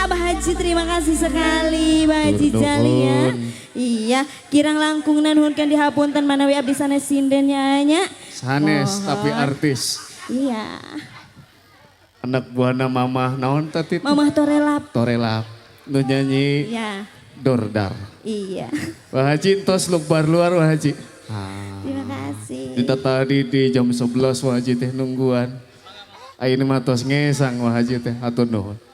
Abah Haji, terima kasih sekali Bah Haji Nuhun. Jali ya. Iya, kirang langkung nuhunkeun dihapunten manawi abdi sanes sinden nya. Sanes Mohon. Tapi artis. Iya. Anak buahna Mamah naon tadi? Mamah Torelap. Torelap. Nu nyanyi Iya. Dordar. Iya. Wah Haji, tos lukbar luar, Wah Haji. Ah. Terima kasih. Kita tadi di jam 11 Wah Haji teh nungguan. Ayeuna mah tos ngesang Wah Haji teh, hatur nuhun.